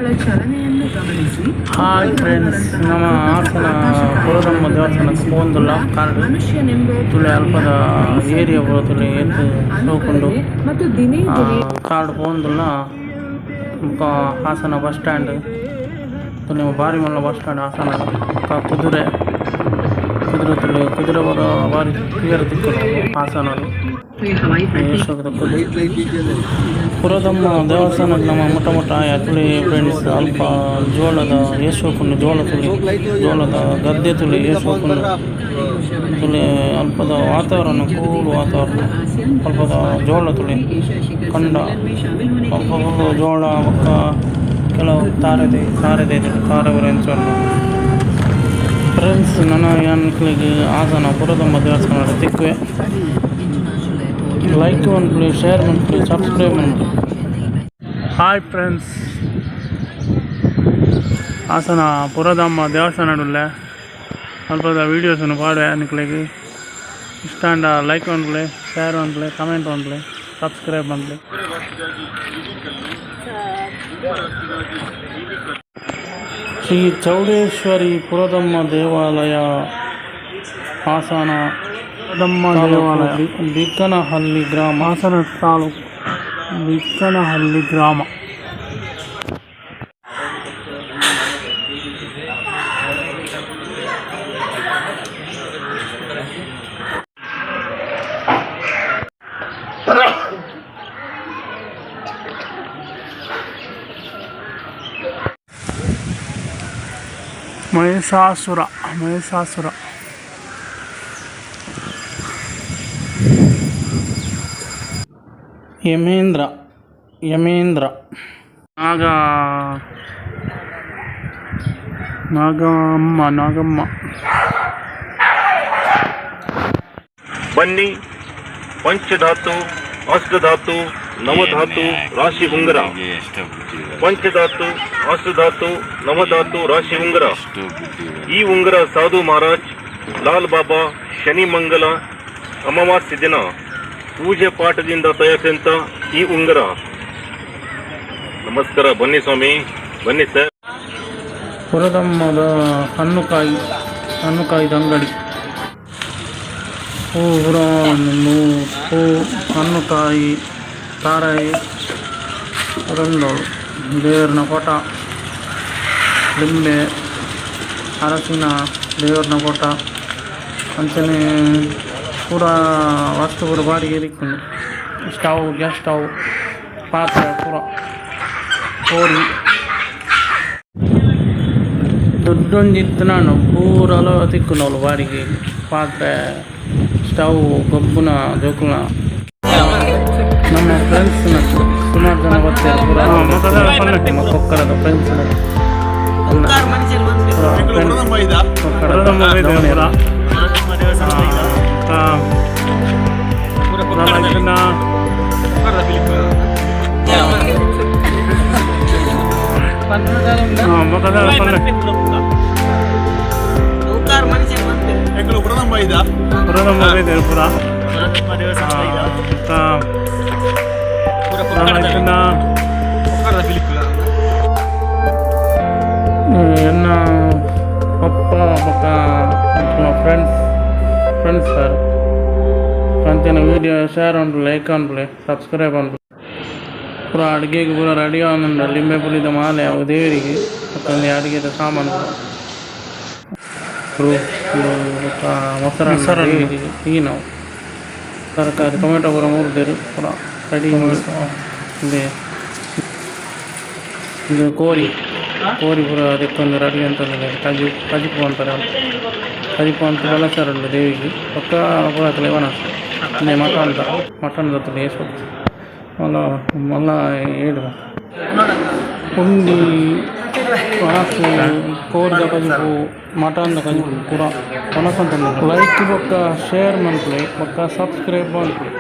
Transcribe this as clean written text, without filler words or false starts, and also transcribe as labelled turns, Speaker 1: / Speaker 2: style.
Speaker 1: ಚಲನೆಯನ್ನು ಗಮನಿಸಿ.
Speaker 2: Hi friends, ನಮ್ಮ ಹಾಸನ ಪುರದಮ್ಮ ದೇವಸ್ಥಾನ ಪೋಂದುಲ್ಲ ಕಾರ್ಡ್.
Speaker 1: ಮನುಷ್ಯನೆಂಬ
Speaker 2: ತುಲೆ ಅಲ್ಪದ ಏರಿಯಾ ಪೂರ ತುಲೆ ಏತ್ ಶೋಕುಂಡು.
Speaker 1: ಮತ್ತು ದಿನೇ ದಿನೇ
Speaker 2: ಕಾರ್ಡ್ ಪೋಂದುಲ್ಲ. ಬೊಕ ಹಾಸನ ಬಸ್ ಸ್ಟ್ಯಾಂಡ್ ತುಲೆ, ಬಾರಿ ಮಲ್ಲ ಬಸ್ ಸ್ಟ್ಯಾಂಡ್ ಹಾಸನ. ಬೊಕ ಕುದುರೆ, ಕುದುರೆ ತುಲೆ, ಕುದುರೆ ಪೂರ ಬಾರಿ ಕ್ಲಿಯರ್ ತಿಕ್ಕುಂಡು ಹಾಸನಡ್.
Speaker 1: ಹವಾಯಿ
Speaker 2: ಕುದುರೆ. ಪುರದಮ್ಮ ದೇವಸ್ಥಾನ ನಮ್ಮ ಮುಟ್ಟ ಮುಟ್ಟ ಆಯ. ತುಳಿ ಫ್ರೆಂಡ್ಸ್, ಅಲ್ಪ ಜೋಳದ ಏತ್ ಶೋಕುಂಡು ಜೋಳ ತುಳಿ, ಜೋಳದ ಗದ್ದೆ ತುಳಿ ಏತ್ ಶೋಕುಂಡು ತುಳಿ. ಅಲ್ಪದ ವಾತಾವರಣ, ಕೂಲ್ ವಾತಾವರಣ. ಅಲ್ಪದ ಜೋಳ ತುಳಿ ಕಂಡ, ಅಲ್ಪ ಫುಲ್ಲು ಜೋಳ. ಬೊಕ್ಕ ಕೆಲವು ತಾರೆದ ತಾರೆದ ತಾರೆ ಪೂರ ಎಂಚ ಉಂಡು ಫ್ರೆಂಡ್ಸ್. ನನ ಯಾನ್ ನಿಕ್ಲೆಗ್ ಹಾಸನ ಪುರದಮ್ಮ ದೇವಸ್ಥಾನ ತಿಕ್ಕುವೆ. ಲೈಕ್ ಮನ್ಪುಲೆ, ಶೇರ್ ಮನ್ಪುಲೆ, ಸಬ್ಸ್ಕ್ರೈಬ್ ಮನ್ಪುಲೆ. ಹಾಯ್ ಫ್ರೆಂಡ್ಸ್, ಹಾಸನ ಪುರದಮ್ಮ ದೇವಸ್ಥಾನ ಉಲ್ಲೆ. ಅಲ್ಪದ ವೀಡಿಯೋಸ್ ಪಾಡುವೆ. ನಿಕ್ಲೆಗ್ ಇಷ್ಟ ಆಂಡ ಲೈಕ್ ಮನ್ಪುಲೆ, ಶೇರ್ ಮನ್ಪುಲೆ, ಕಮೆಂಟ್ ಮನ್ಪುಲೆ, ಸಬ್ಸ್ಕ್ರೈಬ್ ಮನ್ಪುಲೆ. ಶ್ರೀ ಚೌಡೇಶ್ವರಿ ಪುರದಮ್ಮ ದೇವಾಲಯ, ಹಾಸನ
Speaker 3: ದಮ್ಮ ದೇವಾಲಯ.
Speaker 2: ಬಿಕ್ಕನಹಳ್ಳಿ ಗ್ರಾಮ.
Speaker 3: ಹಾಸನ ತಾಲೂಕು, ಬಿಕ್ಕನಹಳ್ಳಿ ಗ್ರಾಮ. ಮಹಿಷಾಸುರ, ಮಹಿಷಾಸುರ.
Speaker 2: ಯಮೇಂದ್ರ, ಯಮೇಂದ್ರ.
Speaker 3: ನಾಗ, ನಾಗಮ್ಮ, ನಾಗಮ್ಮ.
Speaker 4: ಬನ್ನಿ, ಪಂಚಧಾತು, ಅಷ್ಟಧಾತು, ನವಧಾತು ರಾಶಿ ಉಂಗುರ. ಪಂಚಧಾತು, ಅಷ್ಟಧಾತು, ನವಧಾತು ರಾಶಿ ಉಂಗುರ. ಈ ಉಂಗುರ ಸಾಧು ಮಹಾರಾಜ್, ಲಾಲ್ ಬಾಬಾ, ಶನಿ ಮಂಗಲ ಅಮಾವಾಸ್ಯೆ ದಿನ ಪೂಜೆ ಪಾಠದಿಂದ ತಯಾರಿಸಿದಂತ ಈ ಉಂಗುರ. ನಮಸ್ಕಾರ, ಬನ್ನಿ ಸ್ವಾಮಿ, ಬನ್ನಿ ಸರ್.
Speaker 2: ಪುರದಮ್ಮದ ಹಣ್ಣುಕಾಯಿ, ಹಣ್ಣುಕಾಯಿದ ಅಂಗಡಿ. ಹೂ ಪೂರ, ಹೂ, ಹಣ್ಣುಕಾಯಿ, ತಾರಾಯಿ ಪೂರ ಉಂಡು. ದೇವರ್ನ ಫೋಟೋ, ಲಿಂಬೆ, ಅರಸಿನ, ದೇವರ್ನ ಫೋಟೋ, ಅಂಚನೆ ಪೂರ ವಸ್ತು ಪೂರ ಬಾಡಿಗೆ ತಿಕ್ಕುಂಡು. ಸ್ಟವ್, ಗ್ಯಾಸ್ ಸ್ಟವ್, ಪಾತ್ರೆ ಪೂರ, ಕೋರಿ. ದುಡ್ಡೊಂಜಿ ಇತ್ತಿನಾಂಡ ಪೂರಲ ತಿಕ್ಕುಂಡು ಅವ್ಲು ಬಾಡಿಗೆ. ಪಾತ್ರೆ, ಸ್ಟವ್, ಗೊಬ್ಬುನ ಜೋಕುಲ್ನ. ನಮ್ಮ ಫ್ರೆಂಡ್ಸ್ ಸುಮಾರು ಜನ ಬರ್ತಾರೆ ಪೂರ. ನಮ್ಮ ಕೊಕ್ಕಡದ ಫ್ರೆಂಡ್ಸ್.
Speaker 3: ಪುರದಮ್ಮ ದೇವರ. ಇದನ್ನ ಬೊಕ ದಾದ ಪನ್ಲೆ? ಪುರದಮ್ಮ ದೇವರ ಪುರ. ಇದನ್ನ
Speaker 2: ಎನ್ನ ಪಪ್ಪ ಬೊಕ ಫ್ರೆಂಡ್ಸ್, ಫ್ರೆಂಡ್ಸ್ ಸರ್. ಅಂಚನೆ ವೀಡಿಯೋ ಶೇರ್ ಮನ್ಪುಲೆ, ಲೈಕ್ ಮನ್ಪುಲೆ, ಸಬ್ಸ್ಕ್ರೈಬ್ ಮನ್ಪುಲೆ. ಪೂರ ಅಡುಗೆಗೆ ಪೂರ ರೆಡಿ ಆವೊಂದುಂಡು. ಲಿಂಬೆ ಪುಳಿದ ಮಾಲೆ ಅವು ದೇವರಿಗೆ. ಬೊಕ ಒಂಜಿ ಅಡುಗೆದ ಸಾಮಾನು ಬೊಕ ಮೊಸರನ್ನ, ದೇವಿಗೆ ದೀನವು. ತರಕಾರಿ, ಟೊಮೆಟೊ ಪೂರ ಮೂರ್ದೆರ್, ಪೂರ ರೆಡಿ. ಉಂದೆ ಉಂದು ಕೋರಿ, ಕೋರಿ ಪೂರ ದೆಕ್ಕೊಂದು ರೆಡಿ ಮಂತೊಂದುಲ್ಲೆರ್. ಕಜಿ ಕಜಿಪು ಮನ್ಪರೆ, ಕಜಿಪು ಮಂತ್ ಬಳಸರೆ ಉಂಡು ದೇವಿಗ್. ಬೊಕ್ಕ ಪೂರ ಅಕಲೆ ವನಸ್. ಉಂದೆ ಮಟನ್ ದ, ಮಟನ್ ದ ತೂಲೆ ಏತ್ ಮಲ್ಲ ಮಲ್ಲ ಏಡ್ ಪುಂಡಿ ವನಸ್, ಕೋರಿದ ಕಜಿಪು, ಮಟನ್ ದ ಕಜಿಪು ಪೂರ ವನಸ್ ಮಂತೊಂದುಲ್ಲೆರ್. ಲೈಕ್ ಬೊಕ್ಕ ಶೇರ್ ಮನ್ಪುಲೆ, ಬೊಕ್ಕ ಸಬ್ಸ್ಕ್ರೈಬ್ ಮನ್ಪುಲೆ.